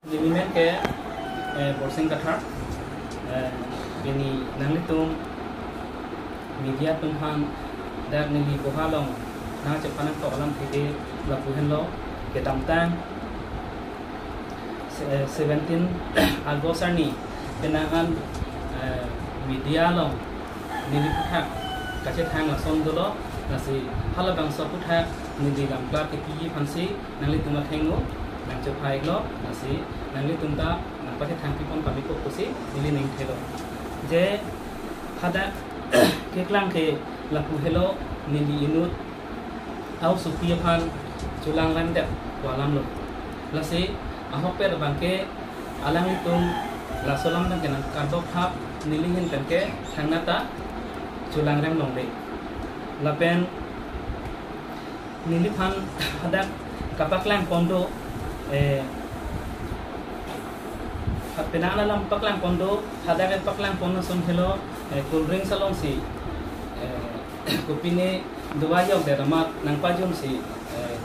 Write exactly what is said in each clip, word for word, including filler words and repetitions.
Neli men ke, eh, Borsing Kathar, eh, pini nanglitum media atum aphan dak neli boha along nangchephan nangkok alamthe ke lapu henlo. Kedamtang se-, eh, seventeen August arni penang an, eh, media along neli aphuthak kachethang lason dolo, lasi halabangso aphuthak neli lam klar kepiji aphansi nanglitum athengno nangchephaiklo, lasi nanglitum ta nangpachethang pipon pamiko pusi neli ning thelo. Je hadak keklang ke lapu helo, neli inut aosopi aphan cholangrem det pu alamlo. Lasi ahokpet abang ke alanglitum laso alam abang ke nangkardok thap, neli ahin pen ke thangnat ta cholangrem longle. Lapen neliphan hadak kapaklang pon do, eh, ha-, penang an alam paklang pon do, hadak paklang pon ason helo, eh, cold drinks alongsi, eh, kopine do ajok det amat, nangpajunsi, eh,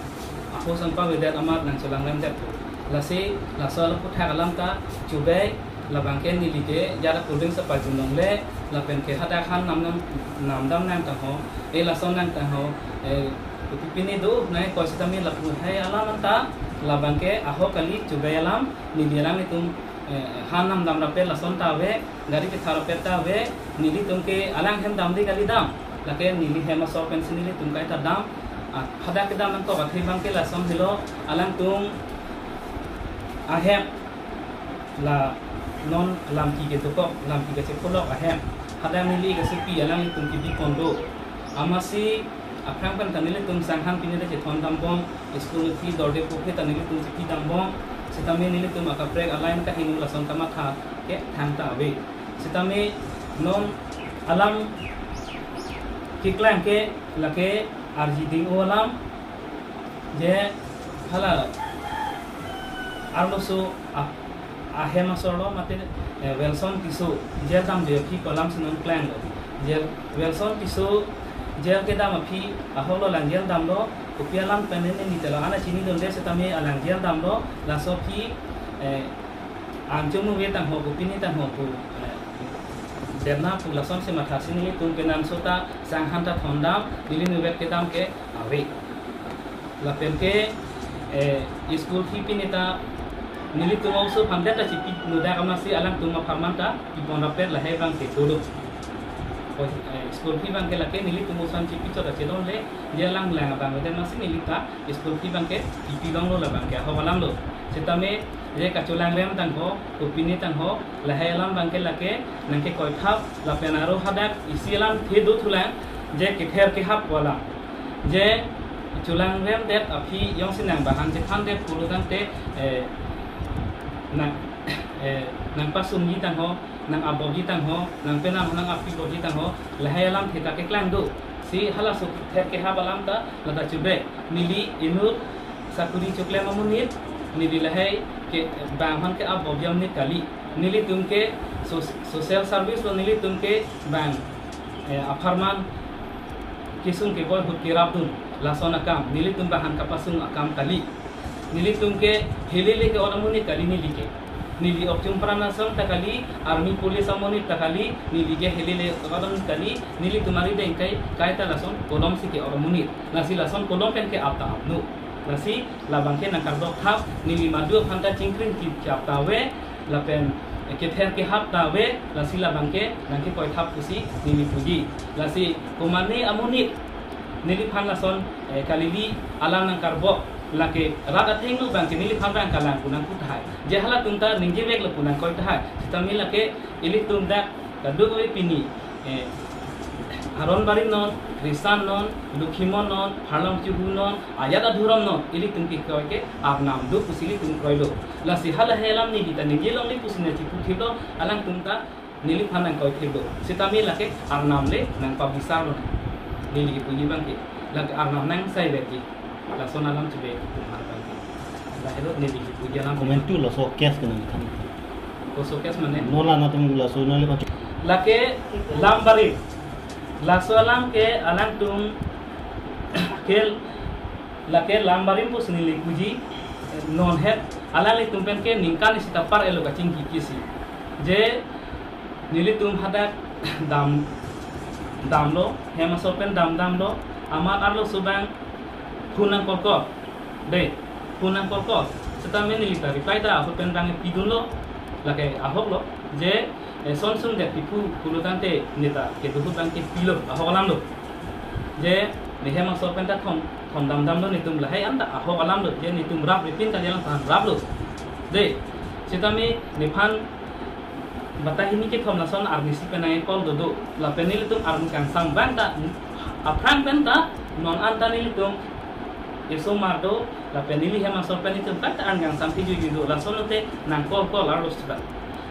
ahos nangpavedet amat nangcholangrem det pu. Lasi laso alam aphuthak alam ta chobei, labang ke neli ke jara cold drinks ta pajun longle, lapen ke hadak han nam nam, nam dam nangtang ho, eh, lason nangtang ho, eh, kopine do nangkoi sitame lapu hai alam anta labang ke ahok kali, chobei alam, neli alanglitum, eh, han nam dam rapet lason ta ave, gari kethar rapet ta ave, nelitum ke alang hem damde kali dam, lake neli hem asor pensi nelitum kaita dam. Ah, hadak kedam nangkok athe abang ke lason helo, alangtum ahem la non lamki kedokok, lamki kachepholok ahem, hadak neli kasopi alanglitum kebi pon do. Amatsi aphrang pen ta nelitum sanghan pine ta chethon dambom, school fee dorde pokhe ta nelitum chepi dambom, sitame nelitum akaprek alai ta hingno, lason kamatha ke thangta ave. Sitame non alam keklang ke lake arjiding o alam, je hala arloso a-, ahem asor lo mate, eh, Wilson Tisso jail damde aphi pu alamsi non klanglo. Jail, Wilson Tisso jail kedam aphi ahok lo, alang jail damlo, kopi alam pen ne neli telo ana chinidunde, sitame alang jail damlo, laso aphi, eh, anchung nuve tang ho, kopine tang ho pu, eh, derna pu lasonsi mathasi nelitum penang sota sanghan ta thon dam, neli nuvet kedam ke ave. Lapen ke, eh, school fee pine ta nelitum aoso aphan det ta chepi, noda kamatsi alangtum apharman ta pipon rapet lahai abang ke dolo. O, eh, school fee abang ke lake nelitum aoso aphan chepi chot ta chelongle, je alang lang abang avedet amatsi neli ta school fee abang ke pipi longlo, labang ke ahok alamlo. Sitame je kacholangrem tang ho, kopine tang ho, lahai alam abang ke lake nangkekoi thap, lapen aro hadak isi alamthe do thulang, je kether kehap pu alam. Je cholangrem det aphi jongsi nang bahan chephan det pulo tangte, eh, nang, eh, nangpasungji tang ho, nang-abobji tang ho, nang penang ho, nang-apibobji tang ho, lahai alamthe ta keklang do. Si halaso kether kehap alam ta lata chobei. Neli inut sakuri choklem amonit, neli lahai ke bang aphan ke-abobji amonit kali. Nelitum ke so-, social service lo, nelitum ke bang, eh, apharman kesung keboi ahut kerapdun, lason akam, nelitum bang aphan kapasung akam kali. Nelitum ke helele ke-ot amonit kali neli ke. Neli okchung pran asong ta kali, army police amonit ta kali, neli ke helele ke-ot amonit kali, nelitum arideng kai, kaita lason kolomsi ke-ot amonit. Lasi lason kolom pen ke-ap ta apno. Lasi labang ke nangkardok thap, neli madu aphan ta chingkring kechap ta ave, lapen kether kehap ta ave, lasi labang ke nangkekoi thap pusi neli puji. Lasi komane amonit neliphan lason, eh, kalili alam nangkarbok, lake rat athengno abang ke neliphan abang kalang pu nangpu tahai. Je halatum ta ningjeveklo pu nangkoi tahai. Sitame lake ilitum dak kadokave pini, eh, Aron Barim non, Kristan non, Lokhimon non, Harlong Chuhu non, ajat adhorom non, ilitum kekoi ke Arnam do pusi ilitum kroilo. Lasi halahai alam neli ta ningje longle pusi nangchiputhiplo, alangtum ta neliphan nangkoithiplo. Sitame lake Arnam le nangpabisarlo. Neli kipuji abang ke, lake Arnam nangsai vekji. Lason alam chobei tum aphan abang ke. Lahelo neli kipuji alam. Komantu laso case ke nangthan? Koso case mane? Non la nangtum laso nangli pachok. Lake Lam Barim. Laso alam ke alangtum ke lake Lam Barim pusi neli puji. Non het alanglitum pen ke ningkan isi ta par-etlo kachingki kisi. Je nelitum hadak dam damlo, hem asor pen dam damlo, amat arloso abang phone nangkorkor. Dei, phone nangkorkor. Setame neli ta reply ta ahok pen abang pidunlo, lake ahoklo. Je, eh, son sung det pipu pulo tangte neta kedo ahut abang ke pilo, ahok alamlo. Je, ne hem asor pen ta thom, thom dam damlo netum lahai anta ahok alamlo. Je netum rap ripin kali alang aphan raplo. Dei, setame nephan batai hini kethom lason arnisi pen nang-e-call dodo. Lapen nelitum arni kangsam abang ta aphrang pen ta non anta nelitum esomar do, lapen neli hem asor pen itum kaita arni kangsam piji juju do. Lason lote nang-call call arloso ta.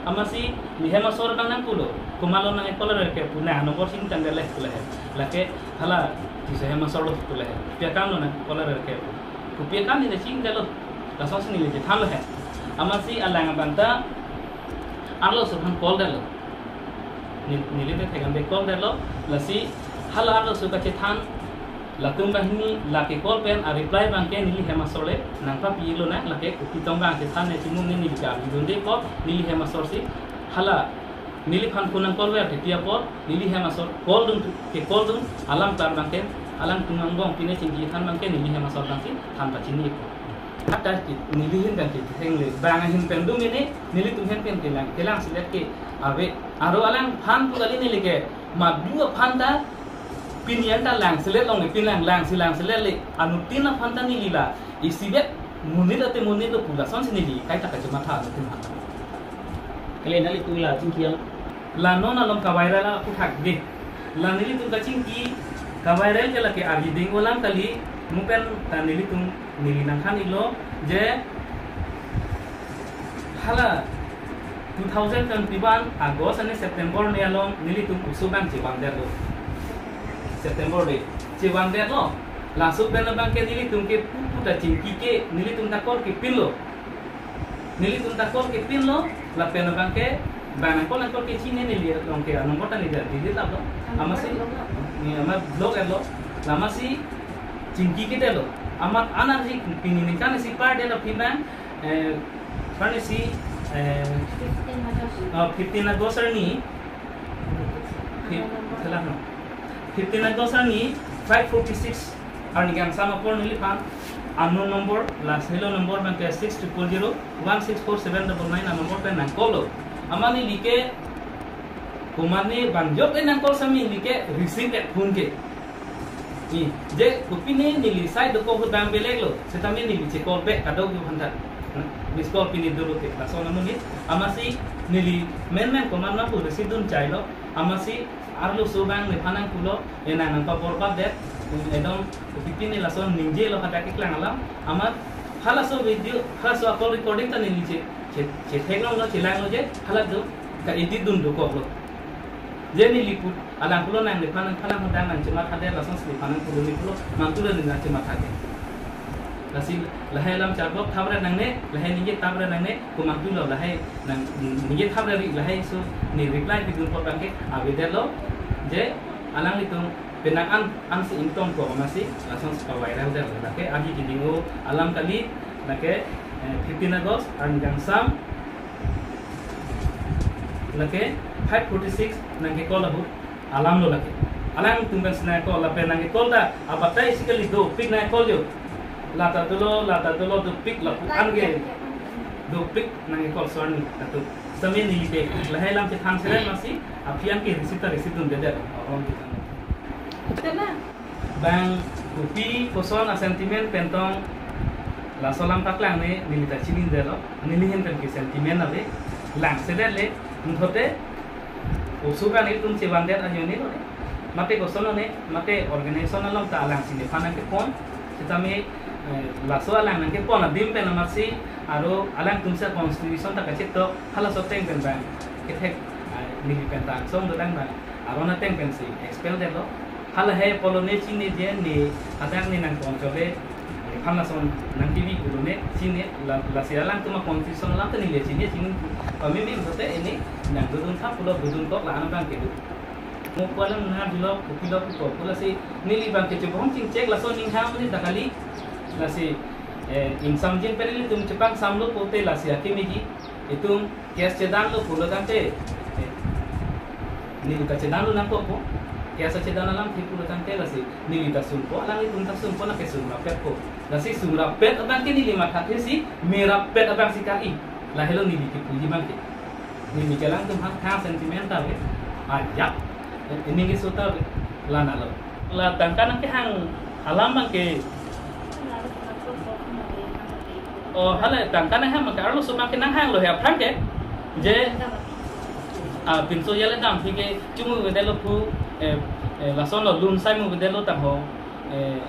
Amatsi ne hem asor abang nangpulo, komatlo nang-e-call-er ke pu, nang number sing tangdele pu lahai. Lake hala Tisso hem asor lo pu lahai. Pi akam lo nang-call-er ke pu. Kopi akam ne sing tangdelo. Lasonsi neli chethanlo he. Amatsi alang abang ta arloso aphan call detlo. Neli, neli te thekam te call detlo. Lasi hala arloso kachethan, latum banghini lake call pen a-reply abang ke neli hem asor le nangpapilo na, lake kopi tong abang chethan ne chimu ne neli ka bidun de ko, neli hem asor si hala neliphan phone nang-call ver titi apot, neli hem asor call dun, ke-call dun, alam klar abang ke, alangtum angbong pine chingki than abang ke, neli hem asor abang si than pachini ko. Hatta ki, neli ahin abang ke, hengle, abang ahin pen dum ini, nelitum ahin pen kelang, kelang selet ke, ave, aro alangphan tu kali neli ke, madu aphan ta, pini anta lang selet long, pini lang, lang si lang selet le, anuttin aphan ta neli la, isibet, monit ate monit lo pu lasonsi neli, kaita kachematha anuttin aphan. Kali nanglitum la chingki yang. La non alom ka-viral aphuthak de. La nelitum kachingki ka-viral ke lake arjiding alam kali, mo pen ta nelitum neli nangthan-iklo je hala two thousand twenty-one August ani September ni along nelitum oso abang chevang detlo. September de chevang detlo. Laso pen abang ke nelitum ke pupu ta chingki ke nelitum ta call kepinlo. Nelitum ta call kepinlo, lapen abang ke, abang nang call nang call ke chini neli along ke, number ta neli delete laplo. Amatsi, ni amat block-etlo, la amatsi chingki kedetlo. Amat anarji pini ningkan isi par det aphi abang, eh, par isi, eh, fifteen August. Oh, fifteen August arni, fif-, salah no. Fifteen August arni, five forty-six arni kangsam apor neliphan unknown number, la selo number abang ke six triple zero one six four seven double nine a-number pen nang-call-lo. Amat neli ke komatne bang jok ke nang-call setame neli ke receive-et phone ke. I, je kopine neli sai dokok ahut abang beleglo, setame neli che-call back kadokave aphan ta. Miss call pine dolo ke, lason amonit. Amatsi neli menmen komat ma pu receive dun chailo, amatsi arloso abang nephan nangpulo, e nang nangpaborbad det, ekdom kopine lason ningjelo hadak keklang alam, amat halaso video, halaso a-call recording ta neli che, che, chetheklonglo, chelanglo je, hala do, ka-edit dun dokoklo. Je neli pu, alang pulo nang nephan nangphalang hadak nang chematha det, lasonsi nephan nangpulo neli pulo, mantu le neli nang chematha det. Lasi lahai alam charbok thapre nangne, lahai ningje thapre nangne, komantu lo lahai nang, ningje thapre ri lahai so ne reply pidun apot abang ke avedetlo je alanglitum penang an, ansi ingtong ko amatsi lasonsi pa-viral detlo. Lake arjiding o alam kali, lake, eh, fifteen August arni kangsam, lake five forty-six nangke-call ahut alam lo lake. Alangtum pensi nang-call, lapen nangke-call ta abatai isi kali, dopik nang-call jo. Lata dolo, lata dolo, dopik lapu-an ke. Dopik nangke-call so arni katu. Setame neli ke lahai alam chethan seret amatsi, aphi an ke receive ta receive dundedet. Alam chethan. Tena. Bang kopi koson a-sentiment pen tong laso alam paklang ne neli ta chinidetlo. Neli ahin pen ke sentiment ave. Lang sedet le, muthote oso abang nelitum chevandet ajoine lo ne, mate koson lo ne, mate organization along ta alangsi nephan nangkepon, setame, eh, laso alang nangkepon adim pen amatsi, aro alangtum si constitution ta kachetok, halaso ateng pen bang kethek, eh, neli pen ta angsong dolang bang aron ateng pensi expel detlo. Halahai pulo ne chini je ne hadak ne nangpon chole, nephan lason nangkebi pulo ne chini, la, lasi alangtum a-constitution alam ta neli chini, chini pameme muthote ne nangdodun tha pulo, dodunkok la-an abang kedo. Mo pu alam nang dilo, kopilo pu ko, pu lasi neli abang ke chubong chingchek laso ninghang ni dakali, lasi Eh, ingsamjin pen ilitum chepangsamlo pute lasi akimi ji, itum case chedanlo pulo tangte, eh, neli ta chedanlo nangkokpo, case chedan alamthe pulo tangte lasi neli ta sungpo, alanglitum ta sungpo, lake sungrapetpo. Lasi sungrapet abang ke neli mathathe si, merapet abang si kali. Lahelo neli kipuji abang ke. Neli ke alangtum aphan kha sentimental ke. Ajak. Ini ke suta ke. Lanalo. La tangka nangkehang alam abang ke. Oh, hala tangka nanghang abang ke. Arloso abang ke nanghanglo he aphrang ke. Je, ah, pinso jale dam, aphi ke chumu avedetlo pu, eh, eh, lasonlo lun sai mu avedetlo tangho. Eh,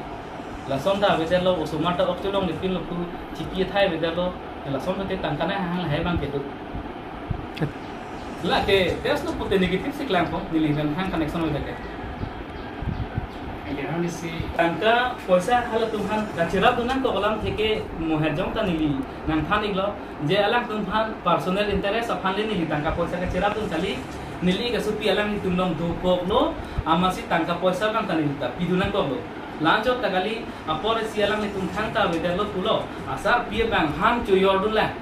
lason ta avedetlo, osomar ta ok cholongle pinlo pu, chipi athai avedetlo, lason ta te tangka nanghang lahai abang kedo. Lake, test lo pute negative si klangpo, neli pen hang connection lo lake. Oke, kami si tangka poisa halatum aphan kacherapdun nangkok alamthe ke mo hajong ta neli nangthan-iklo, je alangtum aphan personal interest aphan le neli tangka poisa kacherapdun kali, neli kasopi alanglitum along dokoklo, amatsi tangka poisa abang ta neli ta pidun nangkoklo. Lanchot ta kali, apor isi alanglitum thangta avedetlo pulo, asarpi abang han choyordunlang.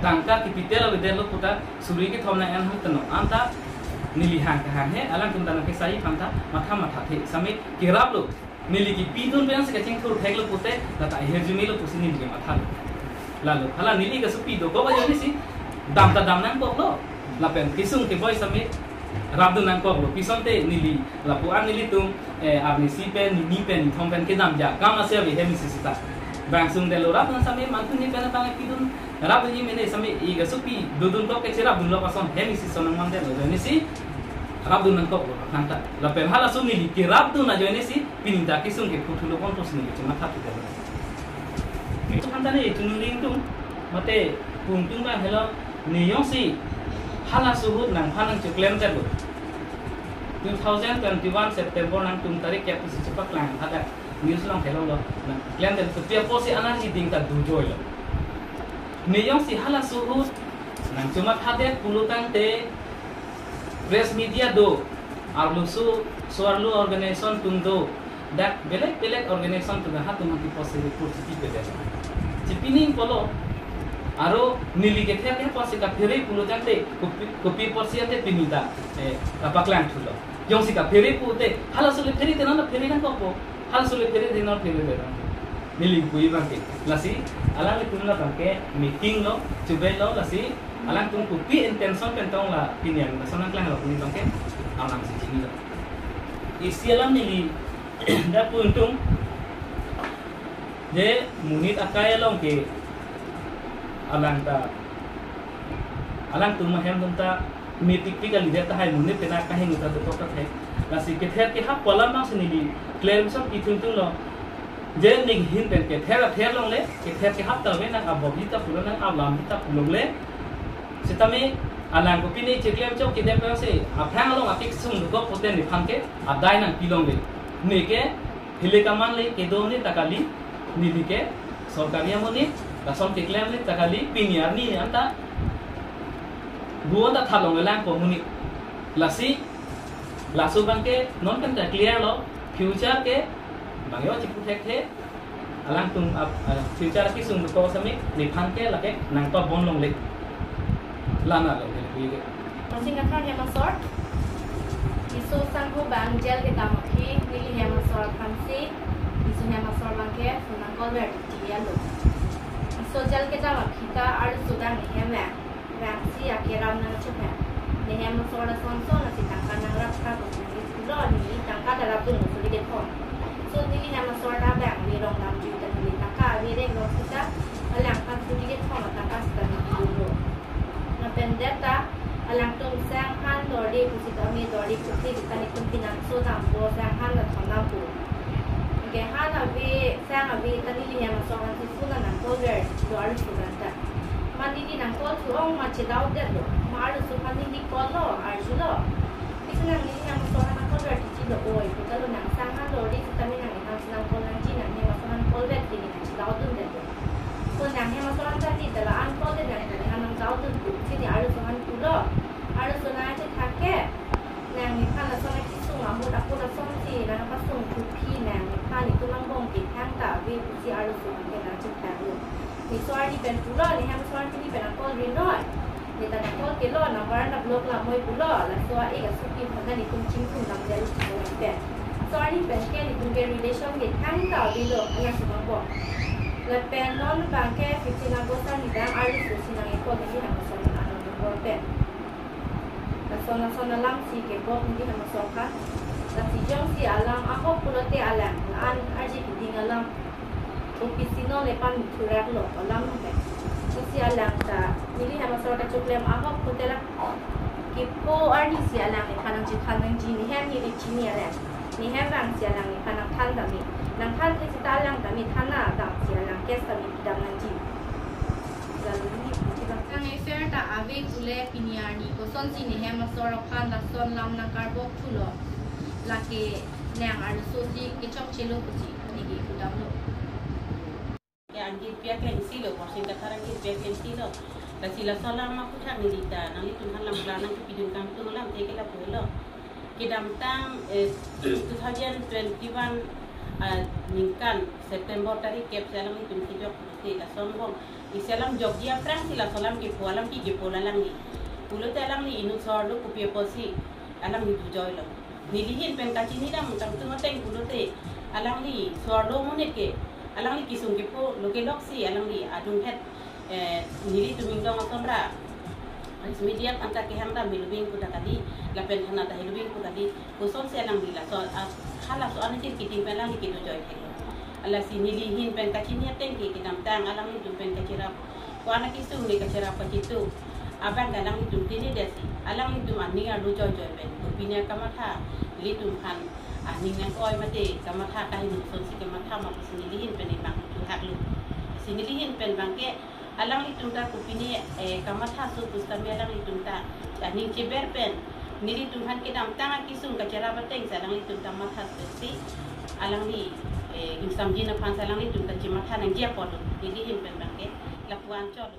Tangka capital avedetlo puta suri kethom nang-en hang tenong. Anta neli hang kahang he, alangtum ta nangkesai aphan ta matha mathathe. Sami keraplo. Neli kipidun pensi kachingthur theklo pute, lata ahirjume lo pusi neli kemathalo. Lalo, hala neli kasopi dokok ajoine si, dam ta dam nangkoklo. Lapen kesung keboi sami rapdun nangkoklo. Pi asonte neli, lapu-an nelitum, eh, arnisi pen, nini pen, nithom pen kedamji akam asi ave hem isi sita. Bang sungdetlo rapdun sami mantu ni pen abang pidun rapdunji mene sami, i kasopi dodunkok ke cherapdunlo ason hem isi ason nangmandetlo. Ajoine si rapdun nangkoklo aphan ta. Lapen halaso neli kerapdun ajoine si pini ta kesung ke phuthulo pon pusi neli chemathathudetlo. Itu kan tadi itu ningtung mate pungtung abang helo, ne jongsi halaso ahut nangphan nangcheklemtelo. Two thousand twenty-one September nangtum tarik kep pusi chepaklang hadak news along theklonglo. Nangklemtelo, kopi apotsi anerji ding ta dujoilo. Ne jongsi halaso ahut nangchemathadet pulo tangte press media do, arloso, so-arlo organization atum do, dak belek belek organization atum hatum aphan apotsi report chipipedet. Chipining pulo, aro neli kether ke apotsi kaphere pulo tangte, kopi, kopi apotsi ante pini ta, eh, kapaklangthulo. Jongsi kaphere pute, halaso le phere te non phere nangkokpo. Halaso le phere te non phere te non. Neli puji abang ke. Lasi, alanglitum la abang ke meeting lo, chubelo, lasi, alangtum kopi intention pen tong la pini an lason nangklanglo pu abang ke, alang si chinilo. Isi alam neli, dak pungtung, je monit akai along ke, alang ta, alangtum ahem atum ta, meeting pi kalidet tahai monit pen akahing uta dokok tahai. Lasi kether kehap pu alam abang si neli clarification pi thunthunlo. Je ning hin pen kether ather longle, kether kehap ta ave nang abobji ta pulo nang alamji ta pulongle. Sitame alang kopi ne cheklem chok kedet pensi aphrang along atik sung dokok pute nephan ke adai nangpilongle. Ne ke hile kaman le kedo ne ta kali, neli ke sorkari amonit, lason keklem ne ta kali, pini arni anta gu anta thalongle lang ko monit. Lasi, laso abang ke non kan ta clear lo, future ke bang yo chipu thekthe, alangtum ap, ah, future kesung dokok sami, nephan ke lake nangpabon longle. Lana longle, lake. Masing kethang hem asor. Iso sangho abang jail kedam aphi, neli hem asor aphansi, iso hem asor abang ke, sunang kolver titi alo. Iso jail kedam aphi ta arloso dang hem lang. Rangsi akeram nangchephan. Ne hem asor asonson lasi tangka nangrap kha pusi neli pulo, neli tangka ta rapdunlo suri kethom. So neli hem asor ta abang ave rong damjui ta neli tangka ave reng rong sita, alangphan suri kethom atangka sita neli pulo. Lapen det ta alangtum sang han dorde pusitame dorde pusi sita netum pinangso dampo, sang han ta thondampo. Anke han ave, sang ave ta neli hem asor aphansi sunang nangkolver do arloso dang ta. Ma neli nangkol thu-ong ma chedaudetlo. Ma arloso aphan neli call lo, arjulo. Pisi nang neli hem asor aphan nangkolver titi do oi. Puta lo nang sang han dorde sitame nang hem asor aphan call nangji, nang hem asor aphan call back ke neli chedaudundetlo. So nang hem asor aphan ta neli ta la-an call det nang neli hem nangdaudun pu. Pisi neli arloso aphan pulo. Arloso nangchethak ke. Nang nephan lason akesung ahut ahut asonsi nangpasung thu aphi nang nephan itum angbong kethang ta ave pusi arloso aphan ke nangchethaklo. Niso arni pen pulo, ne hem aso arni pen akol rinoi. Ne ta akol kelo, nang Varanasi block lamoi pulo, laso a-ik asopi aphan ta netum chingthum nang jalo pulo pen. Aso arni pen ke netum ke relation ke thangta avelo, alang si mabok. Lapen non abang ke fifteen August arni dang arloso si nang-ikpo neli hem aso anon number pen. Lason lason alam si kebok neli hem aso aphan. Lasi jongsi alam ahok pulote alang an arje keding alam. Kopi si non le pamithurak lo alam lo pen. Lasi alang ta neli hem aso ta choklem ahok pulote la kipo arni si alangliphan nangchethan nangji, ne hem neli chini alang. Ne hem vang si alangliphan nangthan tame. Nangthan the seta alang tame thana dam si alang case tame pidam nangji. Lalu neli puji bang. Nang affair ta ave pule pini arni kosonsi ne hem aso aphan lason lam nangkarbok thulo. Lake nang arloso si kechokchelo pusi neli pudamlo. Ke anji piak lengsi lo, Borsing Kathar anji piak lengsi lo. Lasi laso alam ma puthak neli ta nanglitum aphan lam klar nangkepidun kangtung alam te ke lapu lo. Kedamtang, eh, two thousand twenty-one, ah, ningkan September tarik kep si alanglitum kejok pulote lason bong. Isi alam jokji aphrang si laso alam kepo, alam ke kepo alangli. Pulote alangli inut so-arlo kopi apotsi alangli dujoi lo. Neli ahin pen kachini dam kangtung ateng pulote alangli so-arlo monit ke alangli kesung kepo lo kelok si alangli adung het, eh, nelitum ingdong asomra press media aphan ta kehang dam helo bing puta kali, lapen thana ta helo bing puta kali, kosonsi alangli laso a-, halaso anijir kiting pen alangli kedujoi thek. Lasi neli ahin pen kachini ateng ke kedamtang alanglitum pen kacherap, ko-an akesung le kacherap kachitu abang ke alanglitum tini desi, alanglitum aning arlo joijoi pen kopine kamatha, nelitum aphan aning nang-oi mate kamatha kahin sonsi kamatha ma pusi neli ahin pen imang tu haklo. Si neli ahin pen bang ke alanglitum ta kopine, eh, kamatha so pusitame alanglitum ta aning cheber pen nelitum aphan kedamtang akesung kacherap ateng si alanglitum ta matha si alangli, eh, ingsamjin aphan si alanglitum ta chematha nangji apot lo, neli ahin pen bang ke lapu-an cholo.